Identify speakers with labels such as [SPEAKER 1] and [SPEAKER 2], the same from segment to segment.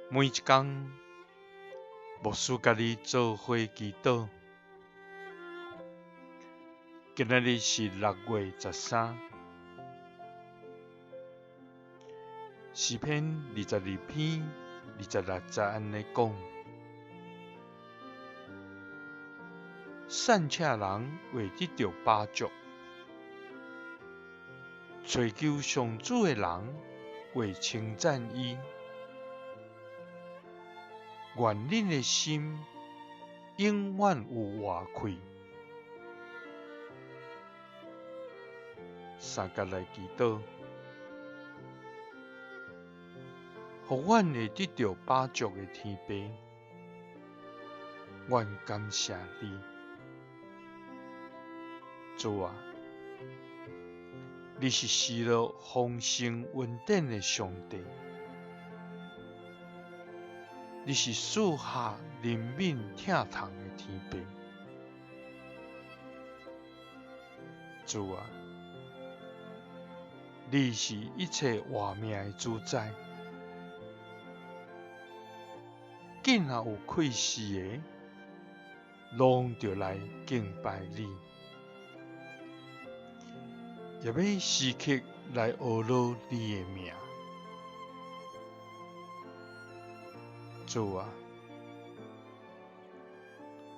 [SPEAKER 1] 每一工，牧師佮你做伙祈禱。今仔日是6月13，詩篇22篇26節按呢講：散赤人會得著飽足，揣求上主的人會稱讚伊。願恁的心永遠有活氣。三佮來祈禱，予阮會得著飽足的天父，阮感謝你，主啊，你是賜落豐盛恩典的上帝。你是賜下憐憫疼痛的天父，主啊，你是一切活命的主宰，囝若有氣勢的，攏著來敬拜你，也欲時刻來阿羅你的名。主啊，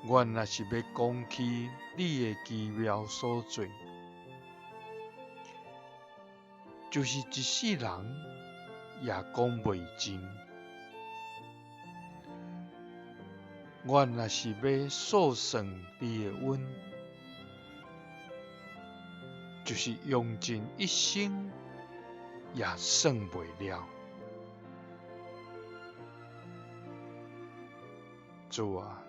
[SPEAKER 1] 阮若是欲講起你的奇妙所做，就是一世人也講袂盡。阮若是欲數算你的恩，就是用盡一生也算袂了。主啊，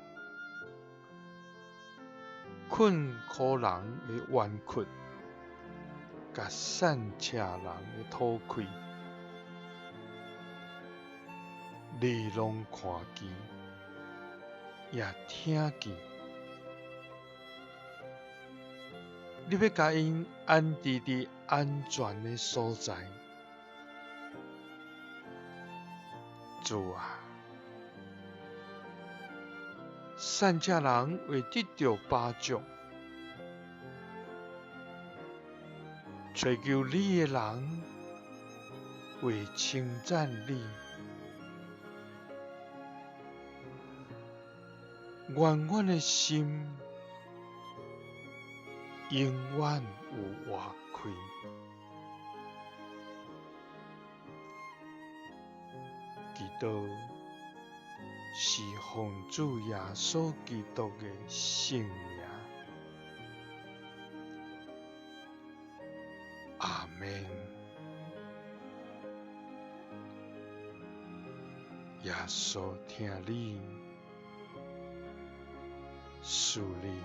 [SPEAKER 1] 困苦人的冤屈，佮散赤人的討氣，你攏看見，也聽見。你欲共𪜶安置佇安全的所在。主啊，散赤人會得著飽足，揣求你的人會稱讚你。願阮的心永遠有活氣。祈禱是奉主耶穌基督的聖名，阿們。耶穌疼你，賜你。